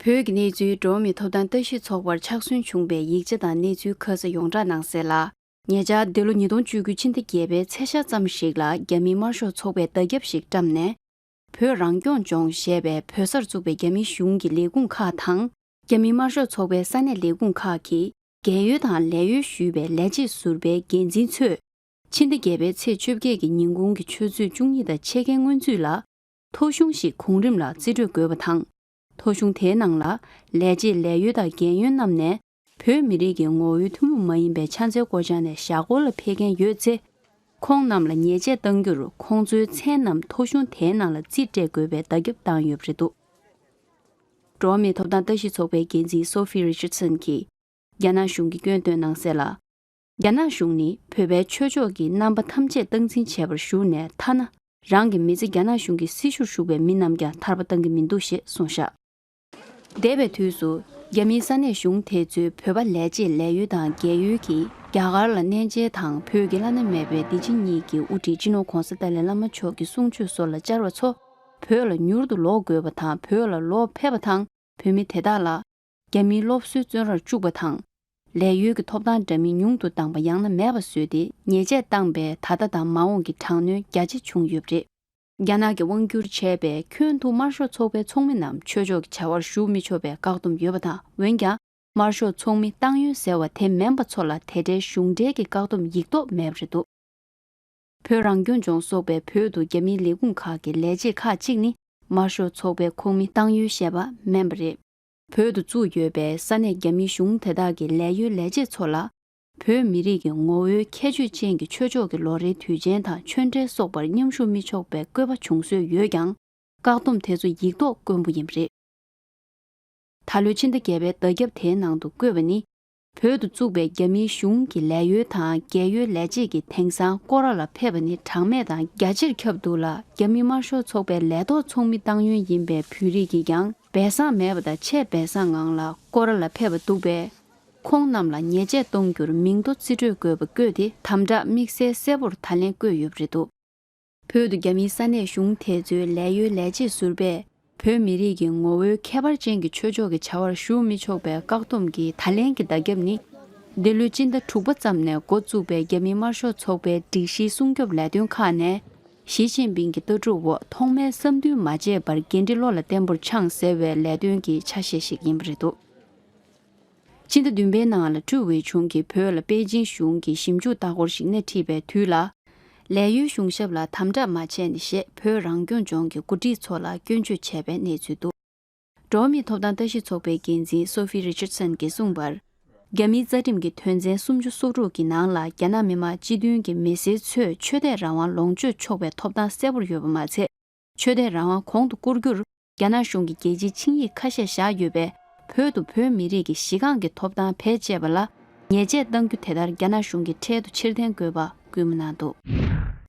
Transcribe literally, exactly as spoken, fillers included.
བོད་ཀྱི་གནས་ཚུལ་འགྲོ་བ་མིའི་ཐོབ་ཐང་ལྟ་ཞིབ་ཚོགས་པར་ཕྱག་ཟུན་བྱུང་བའི་ཡིག་ཆ་དང་གནས་ཚུལ་ཁ་གསལ་ཡོངས་བསྒྲགས་གནང་གསལ་ལ། ཉེ་ཆར་འདི་ལོ་ཉིས་སྟོང་བཅུ་དགུ་ཕྱི་ཟླ་བརྒྱད་པའི་ཚེས་ཤར་ཙམ་ཞིག་ལ་རྒྱ་མིའི་དམར་ཤོག་ཚོགས་པས་བརྡ་ཁྱབ་ཞིག་བཀྲམ་ནས། བོད་རང་སྐྱོང་ལྗོངས་ཞེས་པའི་བོད་སར་བཙུགས་པའི་རྒྱ་མིའི་གཞུང་གི་ལས་ཁུངས་ཁག་དང་། རྒྱ་མིའི་དམར་ཤོག་ཚོགས་པའི་ས་གནས་ལས་ཁུངས་ཁག་གིས་རྒས་ཡོལ་དང་ལས་གཡོལ་ཞུས་པའི་ལས་བྱེད་ཟུར་པའི་འགན་འཛིན་ཚོས། ཕྱི་ཟླ་བརྒྱད་པའི་ཚེས་བཅོ་བརྒྱད་ཀྱི་ཉིན་གུང་གི་ཆུ་ཚོད་བཅུ་གཉིས་དང་ཕྱེད་ཀའི་སྔོན་ཚུད་ལ། ཐོ་གཞུང་ཞིག་གོང་རིམ་ལ་རྩིས་སྤྲོད་དགོས་པ་དང་། ཐོ་གཞུང་དེའི་ནང་ལ་ལས་བྱེད་ལས་གཡོལ་དང་རྒས་གཡོལ་རྣམས་ནས་བོད་མི་རིགས་ཀྱི་ངོ་བོའི་ཐུན་མོང་མ་ཡིན་པའི་ཕྱག་འཚལ་སྐོར་སྦྱང་ནས་ཞྭ་སྒོར་ལ་ཕེབས་མཁན་ཡོད་ཚེ། ཁོང་རྣམས་ལ་ཉེས་ཆད་གཏང་རྒྱུར་ཁོང་ཚོའི་མཚན་རྣམས་ཐོ་གཞུང་དེའི་ནང་ལ་རྩིས་སྤྲད་དགོས་པའི་བརྡ་ཁྱབ་བཏང་ཡོད་པ་རེད་འདུག་འགྲོ་བ་མིའི་ཐོབ་ཐང་ལྟ་ཞིབ་ཚོགས་པའི་འགན་འཛིན་སོ་ཧྥི་རི་ཆར་སན་གྱིས། རྒྱ་ནག་གཞུང་གིས་སྐྱོན་བཏོན་གནང་གསལ་ལ། རྒྱ་ནག་གཞུང་ནི་བོད་པའི་ཆོས་ཕྱོགས་ཀྱི་རྣམ་པ་ཐམས་ཅད་སྟངས་འཛིན་བྱེད་པར་ཞུགས་ནས། ཐ་ན་རང་གི་མི་ཚེ་རྒྱ་ནག་གཞུང་གི་སྲི་ཞུར་ཞུགས་པའི་མི་རྣམས་ཀྱང་ཐར་པ་གཏང་གི་མི་འདུག་ཞེས་གསུངས་བཞག་འདས་པའི་དུས་སུ། རྒྱ་མིའི་ས་གནས་གཞུང་དེ་ཚོའི་བོད་པ་ལས་བྱེད་ལས་གཡོལ་དང་རྒས་ཡོལ་གྱིས་རྒྱ་གར་ལ་གནས་མཇལ་དང་། བོད་ཀྱི་བླ་ན་མེད་པའི་བདེ་ཆེན་གཉིས་ཀྱི་དབུ་ཁྲིད་སྤྱི་ནོར་༧གོང་ས་ཏཱ་ལའི་བླ་མ་མཆོག་གི་གསུང་ཆོས་སོགས་ལ་བཅར་བ་ཚོ་བོད་ལ་མྱུར་དུ་ལོག་དགོས་པ་དང་། བོད་ལ་ལོག་ཕེབས་པ་དང་། བོད་མི་དེ་དག་ལ་རྒྱ་མིའི་སློབ་གསོའི་བཙོན་རར་བཅུག་པ་དང་། ལས་གཡོལ་གྱི་ཐོབ་ཐང་འདྲ་མིན་ཉུང་དུ་བཏང་པ་ཡང་ན་མེད་པ་བཟོས་ཏེ། ཉེས་ཆད་བཏང་པས་ད་ལྟ་དང་མ་འོངས་ཀྱི་དྲག་གནོན་རྒྱ་ཆེ་བྱུང་ཡོད་པ་རེད། རྒྱ་ནག་གིས་དབང་བསྒྱུར་བྱས་པའི་ཁྱོན་དུ་དམར་ཤོག་ཚོགས་པའི་ཚོགས་མི་རྣམས་ཆོས་ཕྱོགས་ཀྱི་བྱ་བར་ཞུགས་མི་ཆོག་པའི་བཀག་སྡོམ་ཡོད་པ་དང་། འོན་ཀྱང་། དམར་ཤོག་ཚོགས་མི་གཏང་ཡོན་ཟེར་བ་དེ་མིན་པ་ཚོ་ལ་དེ་འདྲའི་གཞུང་འབྲེལ་གྱི་བཀག་སྡོམ་ཡིག་ཐོག་མེད་པ་རེད་འདུག་བོད་རང་སྐྱོང་ལྗོངས་སོགས་པས་བོད་དུ་རྒྱ་མིའི་ལས་ཁུངས་ཁག་གི་ལས་བྱེད་ཁག་ཅིག་ནི་དམར་ཤོག་ཚོགས་པའི་ཁོངས་མི་གཏང་ཡོད་ཞེས་པ་མིན་པ་རེད། བོད་དུ་བཙུགས་ཡོད་པའི་ས་གནས་རྒྱ་མིའི་གཞུང་དེ་དག་གི་ལས་གཡོལ་ལས་བྱེད་ཚོ་ལ། བོད་མི་རིགས་ཀྱི་ངོ་བོའི་ཁྱད་ཆོས་ཅན་གྱི་ཆོས་ཕྱོགས་ཀྱི་ལོ་རེའི་དུས་ཆེན་དང་ཆོས་འབྲེལ་སོགས་པར་མཉམ་ཞུགས་མི་ཆོག་པའི་བཀོད་པ་བྱུང་སྲོལ་ཡོད་ཀྱང་། བཀག་སྡོམ་དེ་ཚོ་ཡིག་ཐོག་དཀོན་པོ་ཡིན་པ་རེད། ད་ལོའི་ཕྱི་ཟླ་བརྒྱད་པའི་བརྡ་ཁྱབ་དེའི་ནང་དུ་བཀོད་པ་ནི། བོད་དུ་བཙུགས་པའི་རྒྱ་མིའི་གཞུང་གི་ལས་གཡོལ་དང་རྒས་ཡོལ་ལས་བྱེད་ཀྱིས་དེང་སང་སྐོར་ར་ལ་ཕེབས་པ་ནི་གྲངས་མེད་དང་རྒྱ་ཆེར་ཁྱབ་འདུག་ལ། རྒྱ་མི་དམར་ཤོག་ཚོགས་པའི་ལས་ཐོག་ཚོགས་མི་གཏང་ཡོན་ཡིན་པའི་བོད་རིགས་ཀྱིས་ཀྱང་སྦས་གསང་མེད་པ་དང་ཆེས་སྦས་གསང་ངང་ལ་སྐོར་ར་ལ་ཕེབས་པ་འདུག་པས། ཁོང་རྣམས་ལ་ཉེས་ཆད་གཏོང་རྒྱུར་མིང་ཐོ་རྩིས་སྤྲོད་དགོས་པ་བཀོད་དེ་དམ་དྲག་དམིགས་བསལ་གསལ་པོར་ད་ལན་བཀོད་ཡོད་པ་རེད་འདུག་བོད་དུ་རྒྱ་མིའི་ས་གནས་གཞུང་དེ་ཚོའི་ལས་གཡོལ་ལས་བྱེད་ཟུར་པས། བོད་མི་རིགས་ཀྱི་ངོ་བོའི་ཁྱད་པར་ཅན་གྱི་ཆོས་ཕྱོགས་ཀྱི་བྱ་བར་ཞུགས་མི་ཆོག་པའི་བཀག་སྡོམ་གྱི་ད་ལན་གྱི་བརྡ་ཁྱབ་ནི། འདི་ལོའི་སྤྱི་ཟླ་དྲུག་པ་ཙམ་ནས་འགོ་བཙུགས་པའི་རྒྱ་མིའི་དམར་ཤོག་ཚོགས་པའི་སྒྲིག་གཞིའི་སྲུང་སྐྱོབ་ལས་དོན་ཁག་ནས། ཞི་ཅིན་ཕིང་གི་ལྟ་གྲུབ་འོག་ཐོག་མའི་བསམ་འདུན་མ་བརྗེད་པར་འགན་འཁྲི་བློ་ལ་བརྟན་པོར་འཆང་ཟེར་བའི་ལས་དོན་གྱི་ཆ་ཤས་ཤིག་ཡིན་པ་རེད་འདུག་ཕྱི་ཟླ་བདུན་པའི་ནང་ལ་ཀྲུའུ་ཝེ་ཆུང་གིས་བོད་ལ་པེ་ཅིང་གཞུང་གི་ཞིབ་འཇུག་ལྟ་སྐོར་ཞིག་སྣེ་ཁྲིད་པའི་དུས་ལ། ལས་གཡོལ་གཞུང་ཞབས་ལ་དམ་དྲག་མ་བྱས་ནས་ཞེས་བོད་རང་སྐྱོང་ལྗོངས་ཀྱི་འགོ་ཁྲིད་ཚོ་ལ་སྐྱོན་བརྗོད་བྱས་པའི་གནས་ཚུལ་འདུག་འགྲོ་བ་མིའི་ཐོབ་ཐང་ལྟ་ཞིབ་ཚོགས་པའི་འགན་འཛིན་སོ་ཧྥི་རི་ཆར་སན་གྱིས་གསུངས་པར། རྒྱ་མིའི་རྩ་ཁྲིམས་ཀྱི་དོན་ཚན་སུམ་ཅུ་སོ་དྲུག་གི་ནང་ལ་རྒྱ་ནག་མི་དམངས་སྤྱི་མཐུན་གྱི་མི་སེར་ཚོས་ཆོས་དད་རང་དབང་ལོངས་སྤྱོད་ཆོག་པའི་ཐོབ་ཐང་གསལ་པོར་ཡོད་པ་མ་ཚད། ཆོས་དད་རང་དབང་གོང་དུ་བཀུར་རྒྱུར། རྒྱ་ནག་གཞུང་གིས་རྒྱལ་སྤྱིའི་ཆིངས་ཡིག་ཁ་ཤས་བཞག་ཡོད་པས། བོད་དུ་བོད་མི་རིགས་ཀྱི་གཞི་རྐང་གི་ཐོབ་ཐང་བེད་སྤྱད་པ་ལ་ཉེས་ཆད་གཏང་རྒྱུ་དེ་ལྟར་རྒྱ་ནག་གཞུང་གིས་འཕྲལ་དུ་ཕྱིར་འཐེན་དགོས་པ་སྐུལ་མ་གནང་འདུག